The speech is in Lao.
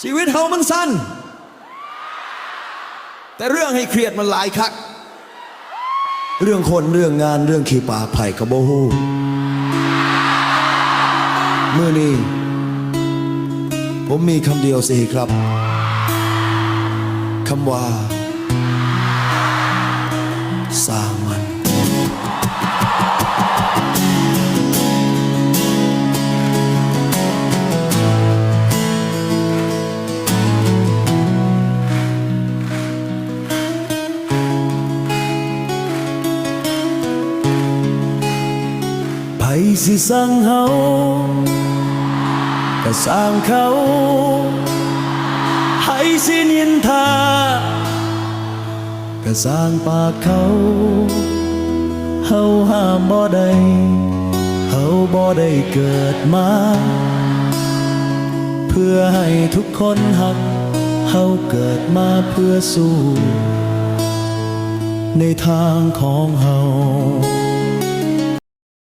ຊີວິດເຮົາມັນສັ້ນ ແຕ່ເລື່ອງໃຫ້ຄຽດມັນຫຼາຍຄັກ. ເລື່ອງຄົນ ເລື່ອງງານ ເລື່ອງຂີ້ປາກ ໃຜກໍບໍ່ຮູ້. ມື້ນີ້ ຜົມມີຄຳດຽວຊິໃຫ້ກະລັບ ຄຳວ່າ ຊ່າງມັນ. ໃຜຊິຊັງເຮົາ ກະຊ່າງເຂົາ, ໃຜຊິນິນທາ ກະຊ່າງປາກເຂົາ. ເຮົາຫ້າມບໍ່ໄດ້, ເຮົາບໍ່ໄດ້ເກີດມາ ເພື່ອໃຫ້ທຸກຄົນຮັກ, ເຮົາເກີດມາເພື່ອສູ້ ໃນທາງຂອງເຮົາ.